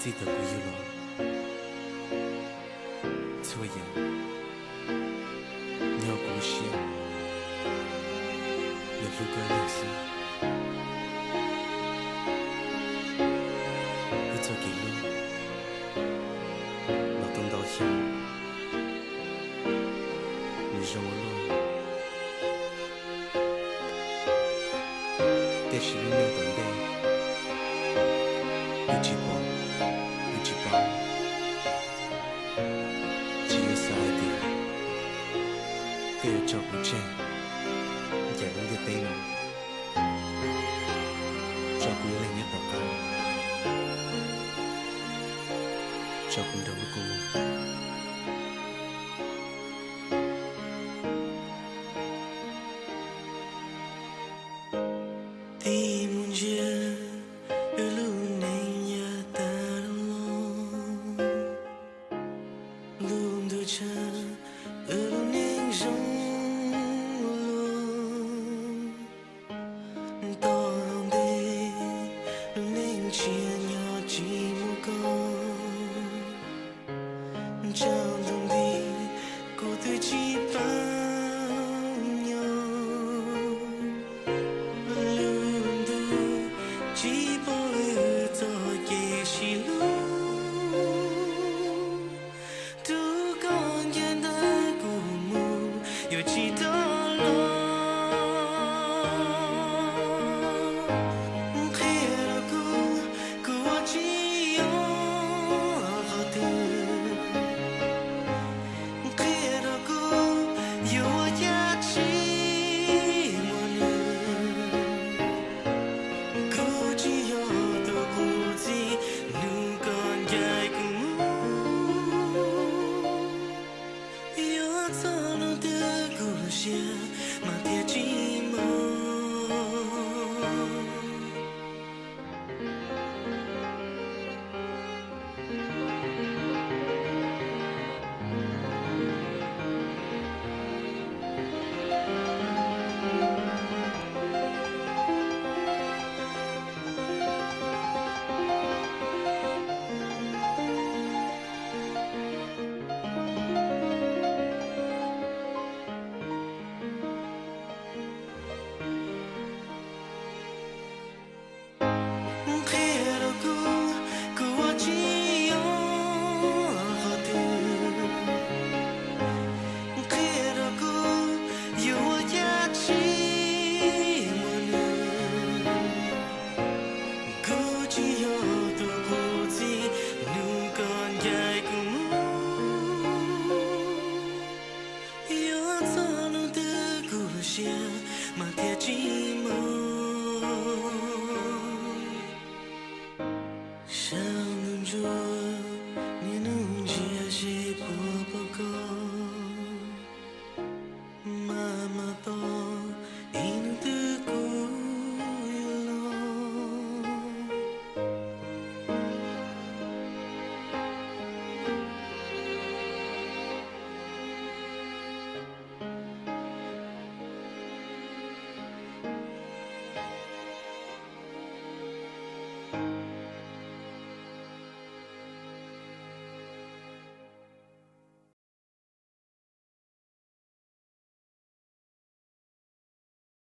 Txij thaum kuv yug los, txhua yam nyob kuv lub siab, yog hlub koj neeg xwb. Wb txoj kev hlub los tau ntau xyoo, nws zoo ua luaj, tiam sis lub neej tom ntej, wb tsis pom, wb tsis paub. Tsis yuav xav hais tias koj yuav tso kuv tseg ncaim lub ntiaj teb no, tso kuv ib leeg nyob tom qab, tso kuv nrog lub kua muag. Tib mus ntsia, wb lub neej ya tas los, lub ntuj tshaj, wb lub neej zoo ua luaj. Tom ntej, lub neej tsis nyob tsis mus koj, tsam ntuj nti, kuv twb tsis paub nyob. Lub ntuj tsis pom wb txoj kev sib hlub, rau koj ncaim ntawm kuv mus yuav tsis rov los. Qhia rau kuv, kuv ua tsis yog qhov twg. Qhia rau kuv, yuav ua cas tsis muaj nws. Kuv tsis yog tus qub txij, hnub koj ncaim kuv mus, yuav txog hnub twg kuv lub siab mas thiaj tsis mos. Qhia rau kuv, kuv ua tsis yog qhov twg. Qhia rau kuv, yuav ua cas tsis muaj nws. Kuv tsis yog tus qub txij, hnub koj ncaim kuv mus, yuav txog hnub twg kuv lub siab mas thiaj tsis mos. Sab ntuj ntsuab